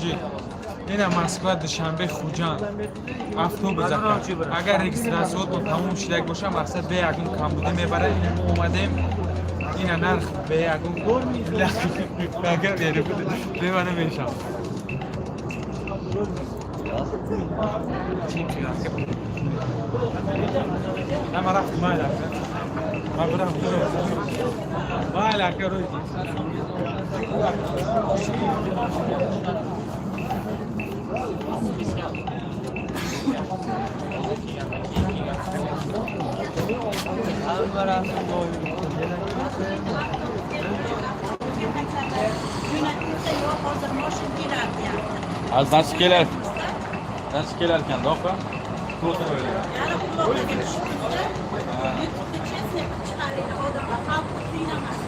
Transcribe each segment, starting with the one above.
Ина Москва, Душанбе, Хуҷанд автобус. Агар регистрация тон тамом шидаг боша, мақсад, бе ягон камбудӣ мебарад. Ина мо омадем, ина нарх бе ягон агар бемана мешам. На, ма рафт, майли, ма бирам, майли, ака, рӯй. Jo'natib yo'q, hozir moshin kelar deyapti. Az kelar. Nasıl kelarkan, opa? Yarim quloqqa tushibdi. YouTube'da честно chiqaringlar, odamlar, xalqni qiynamasin.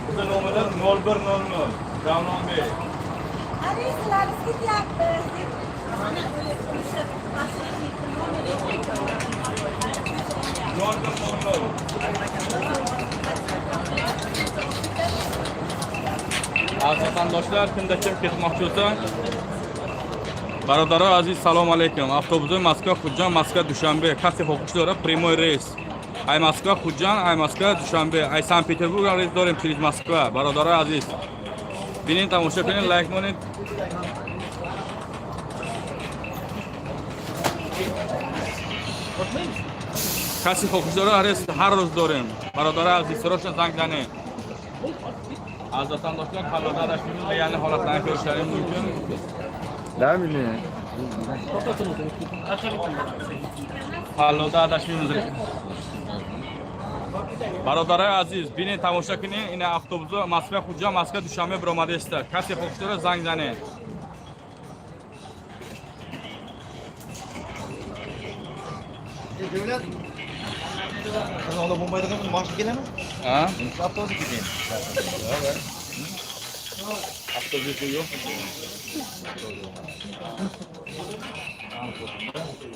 Bizni nomerlar 0100. Davronbek. Qarang, ketyapmiz deb mana o'sha посредник nomer. 0100. Aziz vatandoshlar, kimda kim ketmoqchi bo'lsa, barodarlar aziz, salom alaykum. Avtobusi Moskva Xudjon, Moskva Dushanbe, касе хоҳиш дорад, прямой рейс. Ай Москва Худжан, ай Москва Душанбе, ай Санкт Петербург рейс дорем через Москва. Бародарои азиз, бинед, тамошо кунед, лайк монед. Касе хоҳиш дорад, рейс ҳар рӯз дорем. Бародарои азиз, срочно занг занед. Aziz vatandoshlar, tanlovda adashmaymiz, ya'ni holatlarni ko'rishlaring mumkin. Damini. Tanlovda adashmaymiz. Barodarlar aziz, бинед, тамошо кунед, ина автобуси Москва Худжан, Москва Душанбе биромадааст. Касе хоҳиш дорад, занг занед. Davlat Qizaloq bo'lmaydigan mashina keladimi? Ha? Avtobus ketaymi? Avtobus yo'q.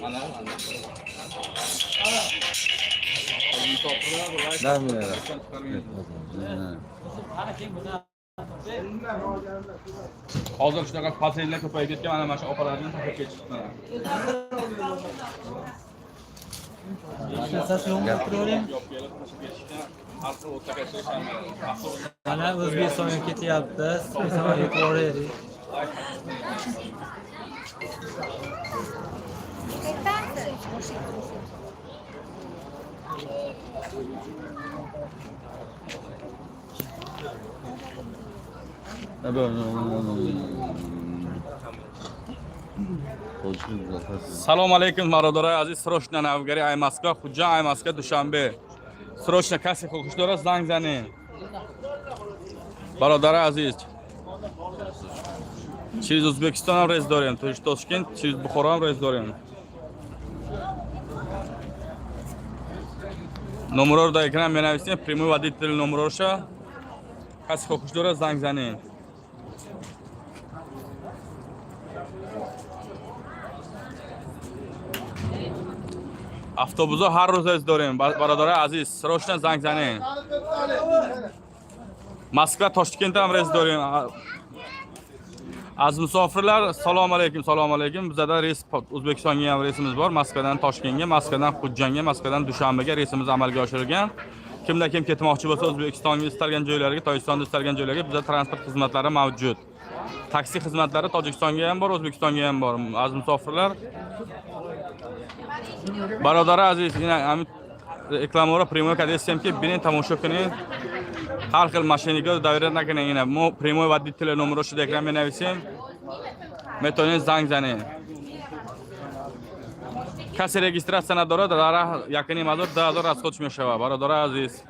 Mana, mana. Damini. Hozir shunaqa patrullar ko'payib ketgan, mana shu opalarni topib ketishibdi mana. Yo'q, tashlab ketishgan. Har xil o'rtaga chiqishgan. Avtobus. Mana O'zbekistonga ketyapmiz. O'zbekistonga yetib boraylik. Salom alaykum, barodarlar aziz, срочно navgari ay Moskva Худжан, ay Moskva Dushanbe. Срочно касе хоҳиш дорад, занг занед. Бародари азиз, через Узбекистон ҳам рейс дорем, то Тошкент, через Бухоро ҳам рейс дорем. Номерро дар экран менависем, прямой водитель номерроша. Касе хоҳиш дорад, занг занед. Автобусҳо ҳар рӯз рейс дорем. Бародарои азиз, срочно занг занед. Москва Toshkent ham рейс дорем. Aziz musofirlar, salom alaykum, salom alaykum. Bizada reys, O'zbekistonga ham reysimiz bor. Moskvadan Toshkentga, Moskvadan Xudjonga, Moskvadan Dushanbega reysimiz amalga oshirilgan. Kimda kim ketmoqchi bo'lsa, O'zbekistonga istalgan joylarga, Tojikistonda istalgan joylarga bizda transport xizmatlari mavjud. Taksi xizmatlari Tojikistonga ham bor, O'zbekistonga ham bor. Aziz musofirlar, бародари азиз, ина ҳамин рекламаро прямой кардастем, ки бинед, тамошо кунед. Ҳар хел мошенник ҳо доверять накунед. Ина мо прямой водитель номерошо дар экран менависем, метавонед занг занед. Касе регистрация надорад, дар 1,5 ҳазор, 10 000 расход мешавад, бародари азиз.